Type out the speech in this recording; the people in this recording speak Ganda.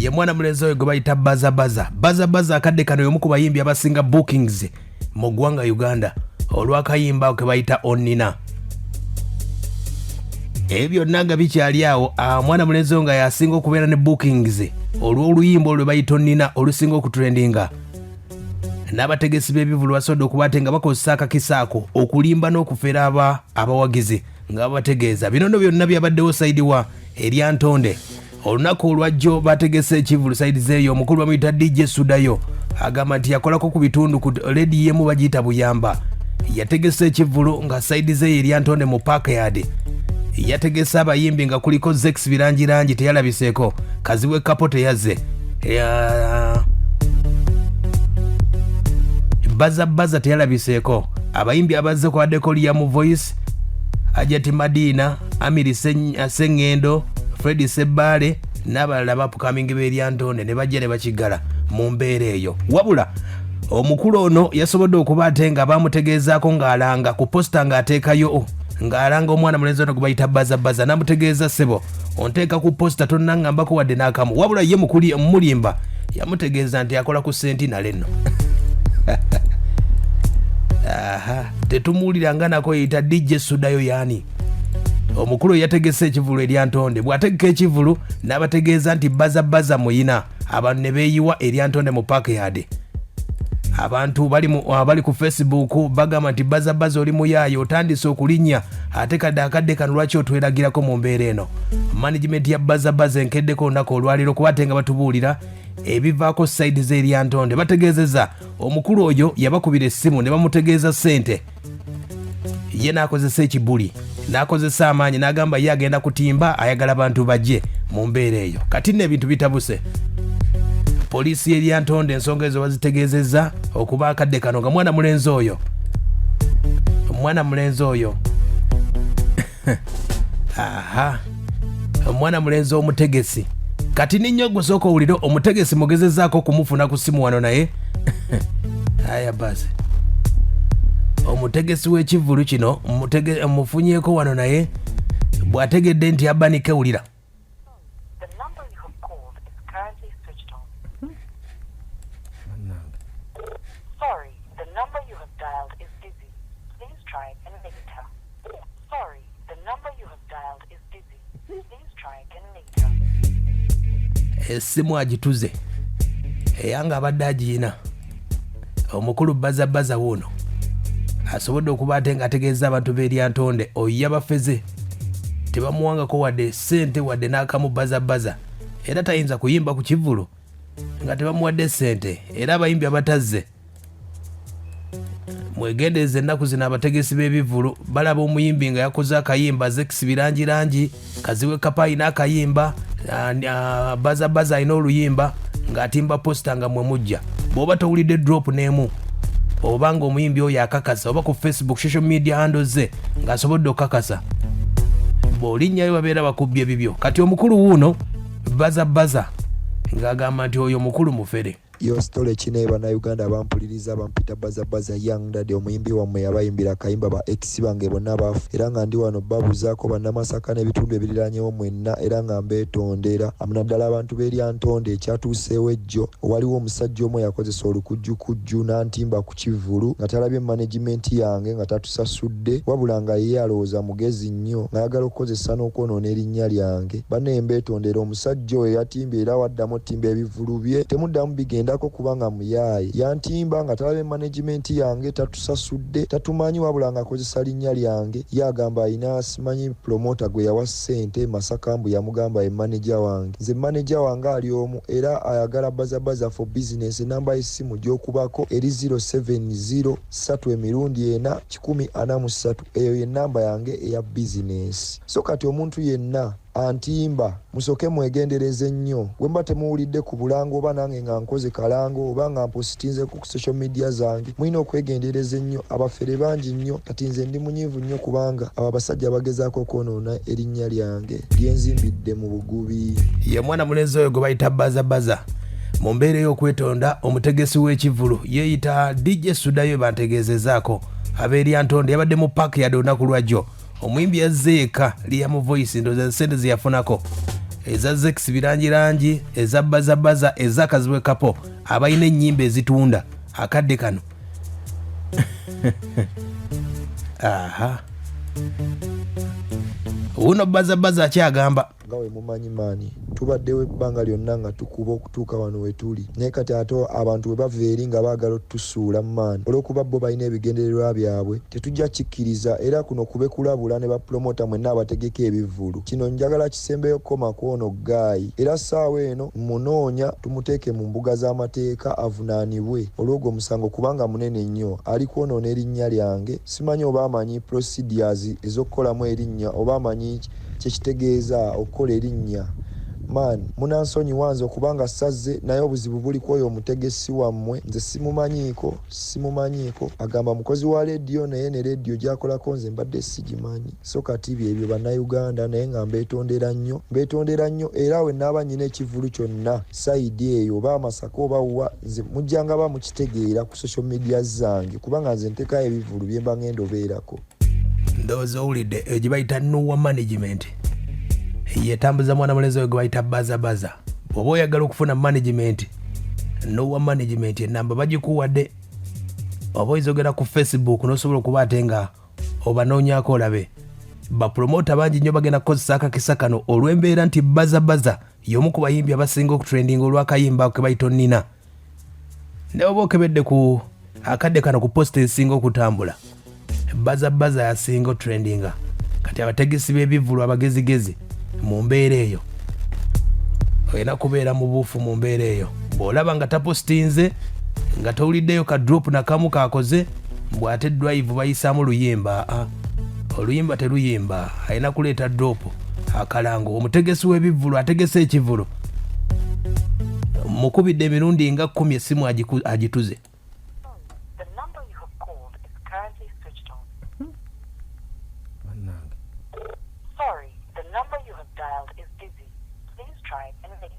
Ye mwana mulenzi oyo gwe bayita Bazabaza. Bazabaza akadde kano y'omu ku bayimbi abasinga bookings mu ggwanga Uganda olw'akayimba ke bayita Onnina. Ebyo byonna nga bikyali awo, mwana mulenzi oyo nga yasinga okubeera ne bookings olw'oluyimba olwo lwe bayita Onnina olusinga okutrendinga. N'abategesi b'ebivvulu basobodde okuba ate nga bakozesa akakisa ako okulimba n'okufera abawagizi nga babategeeza bino no byonna byabaddewo sayidi wa Eryantonde. Olunaku olwajjo bategese ekivvulu sayidi zeeyo. Omukulu bamuyita DJ Sudayo, agamba nti yakolako ku bitundu ku lediyo emu bagiyita Buyamba. Yategese ekivvulu nga sayidi zeeyo Eryantonde mu Parkyard. Yategese abayimbi nga kuliko Zex Birangirangi, teyalabiseeko. Kazibwe Kapo teyazze. Baza Baza teyalabiseeko. Abayimbi abazze kwabaddeko Liam Voice, Ajati Madina, Amiri Sengendo, Fred Sebbaale n'abalala bapukamingi b'Eryantonde ne bajja ne bakiggala mu mbeera eyo. Wabula omukulu ono yasobodde okuba ate nga bamutegeezaako ng'alanga ku posita ng'ateekayo ng'alanga omwana mulenzi ono gwe bayita Baza Baza, n'amutegeeza, "Ssebo, onteeka ku posita, tonnangambako wadde n'akamu." Wabula ye mukuli mulimba, yamutegeeza nti akola ku Sentinale nno. Aha, tetumuwulira nga nako. Yeyita DJ Sudayo. Yaani omukulu eyategese ekivulu Eryantonde. Bw'ategeka ekivulu n'abategeeza nti Baza Baza muyina, abantu ne beeyiwa Eryantonde mu Parkyard. Abantu bali ku Facebook bagamba nti, "Baza Baza, oli muyaaye, otandise okulinnya ate kadde akadde kano, lwaki otweragirako mu mbeera eno?" Management ya Baza Baza enkeddeko olunaku olwaleero kuba ate nga batubuulira ebivaako side z'Eryantonde. Bategeezezza omukulu oyo yabakubira essimu ne bamutegeeza ssente, ye n'akozesa ekibuli, n'akozesa amaanyi, n'agamba ye agenda kutimba, ayagala bantu bajje mu mbeera eyo. Kati nno ebintu bitabuse. Poliisi y'Eryantonde ensonga ezo bazitegeezezza okuba akadde kano nga mwana mulenzi oyo aha, omwana mulenzi omutegesi. Kati ninnyo gwe sooka owulire omutegesi, mugezezaako okumufuna ku simu wano naye aya basi. Omutegesi w'ekivvulu kino mufunyeeko wano, naye bw'ategedde nti abanike wulira. The number you have called is currently switched on. Sorry, the number you have dialed is busy. Please try again later. Sorry, the number you have dialed is busy. Please try again later. Essimu agituze eyanga abadde agiyina. Omukulu Baza Baza wuuno asobodde okuba ate ng'ategeeza abantu b'Eryantonde oyo yabafeze, tebamuwangako wadde ssente wadde n'akamu. Baza Baza era tayinza kuyimba ku kivvulu nga tebamuwadde ssente. Era abayimbi abatazze, mwegendereza. Ennaku zino abategesi b'ebivvulu balaba omuyimbi nga yakoze akayimba, Zex Birangirangi, Kazibwe Kapo alina akayimba, Baza Baza alina oluyimba, ng'atimba posita nga mwe mujja. Bw'oba towulidde drop n'emu, oba nga omuyimbi oyo akakasa, oba ku Facebook social media handles ze ng'asobodde okukakasa, bw'olinnyayo babeera bakubbye bibyo. Kati omukulu wuuno Baza Baza ng'agamba nti oyo mukulu mufere. Yo story kino, Bannayuganda bampuliriza, bampita Baza Baza Young Daddy, omuyimbi wammwe yabayimbira akayimba ba ex bange bonna baafu. Era nga ndi wano babuzaako Bannamasaka n'ebitundu ebiriranyewo mwenna, era nga mbeetondera naddala abantu b'Eryantonde ekyatuuseewo ejjo. Waliwo omusajja omu eyakozesa olukujjukujju n'antimba ku kivvulu nga talabye management yange, nga tatusasudde, wabula nga ye alowooza mugezi nnyo, ng'ayagala okukozesa n'okwonoona erinnya lyange. Bannaye, mbeetondera. Omusajja oyo yatimbye era waddamu otimba ebivvulu bye temuddamu bigendako, kubanga muyaaye. Yantimba nga talabye management yange, tatusasudde, tatumanyi, wabula ng'akozesa linnya lyange. Ye agamba alina simanyi promoter gwe yawa ssente Masaka, mbu yamugamba ye manager wange. Nze manager wange ali omu, era ayagala Bazabaza for business, enamba y'essimu gy'okubako eri 070 3 emirundi 4 143. Eyo ye namba yange eya bizinesi. So kati omuntu yenna antimba, musooke mwegendereze nnyo. Bwe mba temuwulidde ku bulango, oba nange nga nkoze kalango, oba nga mpositinzeko ku social media zange, mulina okwegendereza ennyo. Abafere bangi nnyo. Kati nze ndi munyiivu nnyo kubanga abo abasajja bagezaako okwonoona erinnya lyange lyenzimbidde mu bugubi. Ye mwana mulenzi oyo gwe bayita Baza Baza. Mu mbeera ey'okwetonda, omutegesi w'ekivvulu yeeyita DJ Sudayo, bantegeezezaako ab'Eryantonde yabadde mu paaka yadde olunaku lwajjo. Omuyimbi yazze yekka, Liam Voice, ndowooza sente ze yafunako. eza Zex Birangirangi, eza Bazabaza, eza Kazibwe Kapo abalina ennyimba ezitunda akadde kano. Aha, wuno Bazabaza akyagamba Nga we mumanyi maani, tubaddewo ebbanga lyonna nga tukuba okutuuka wano we tuli, naye kati ate abantu bwe bava eri nga baagala otusuula maani olw'okuba bo balina ebigendererwa byabwe, tetujja kikkiriza era kuno kube kulabula ne bapulomota mwenna abategeka ebivvulu. Kino njagala kisembeyo kukoma ku ono ggaayi era ssaawa eno mmunoonya tumuteeke mu mbuga z'amateeka avunaanibwe olw'ogwo omusango kubanga munene nnyo, ali kwonoona erinnya lyange. Simanyi oba amanyi procedures ez'okukolamu erinnya oba amanyi kye kitegeeza okukola erinnya. Man, munansonyiwa nze okuba nga sazze naye obuzibu buli kw'oyo omutegesi wammwe nze simumanyiiko, simumanyiiko. Agamba mukozi wa leediyo naye ne leediyo gy'akolako nze mbadde sigimanyi. So kati byebyo Bannayuganda naye nga mbeetondera nnyo, mbeetondera nnyo era we naaba nnyina ekivvulu kyonna sayidi eyo oba Masaka oba wa nze mujjanga ba mukitegeera ku social media zange kubanga nze ntekayo ebivvulu bye mba ngenda obeerako. Ndowooza owulidde eyo gye bayita Nuwa Management yetambuza mwana mulenzi oyo gwe bayita Bazabaza. Bw'oba oyagala okufuna management, Nuwa Management enamba bagikuwadde, oba oyinza ogenda ku Facebook n'osobola okuba ate nga obanoonyako olabe. Bapromota bangi nnyo bagenda kukozesa akakisa kano olw'embeera nti Bazabaza y'omu ku bayimbi abasinga okutrendinga olw'akayimba ako ke bayita Onnina. Ne oba okebedde ku akadde kano ku post ezisinga okutambula, Baza Baza yasinga otrendinga. Kati abategesi b'ebivvulu abagezigezi mu mbeera eyo, olina kubeera mubuufu mu mbeera eyo. Bw'olaba nga tapositinze, nga towuliddeyo ka drop nakamu kakoze, mbu ate drive bayisaamu luyimba. Aa, oluyimba teluyimba, alina kuleeta drop akalango. Omutegesi w'ebivvulu ategese ekivvulu mukubidde emirundi nga 10 essimu agituze. The number you have called is currently switched off. Bannange. Sorry, the number you have dialed is busy. Please try again later.